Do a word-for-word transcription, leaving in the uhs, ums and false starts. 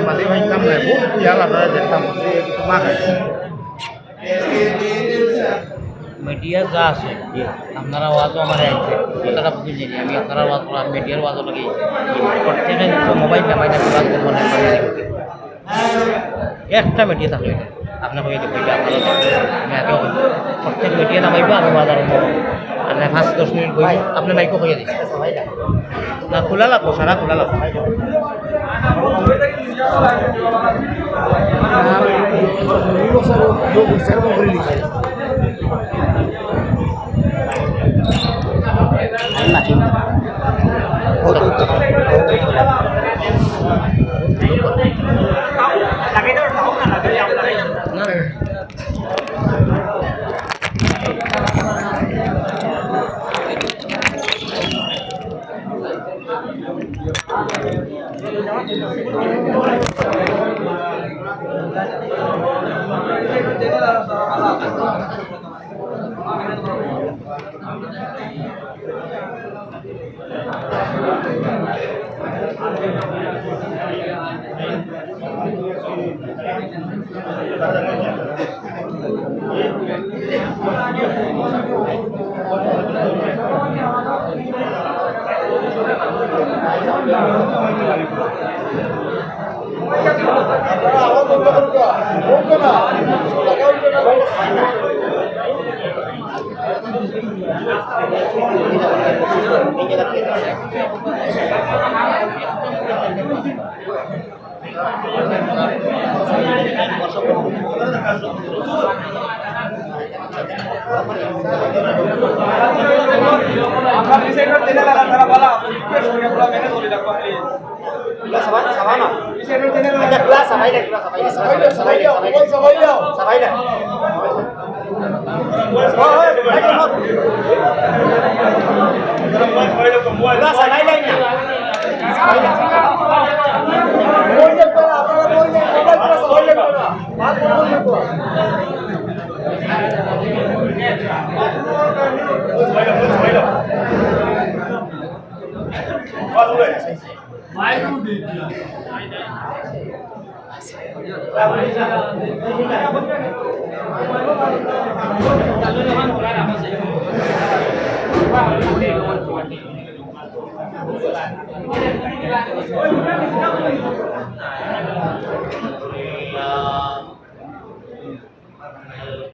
মাঝে ভাই কাম নাই, বহুত ইয়ার আপনারা দেখতাম। মিডিয়া যা আছে, আপনারা ওয়াজও আমার আইছে, কথাটা বুঝে জানি আমি, আপনারা ওয়াজ করা, মিডিয়ার ওয়াজও লাগে। প্রত্যেকে মোবাইল নামাই না, ওয়াজ করবো না, একটা মিডিয়া থাকলে আপনার হয়ে যাবে, এটা আপনারা আমি আগে প্রত্যেক মিডিয়া নামাইবো, আমি ওয়াজ আরম্ভ করবো। আর না, পাঁচ দশ মিনিট বই, আপনি মাইকও হয়ে দিচ্ছি। না, খোলা লাগবো, সারা খোলা লাগবো।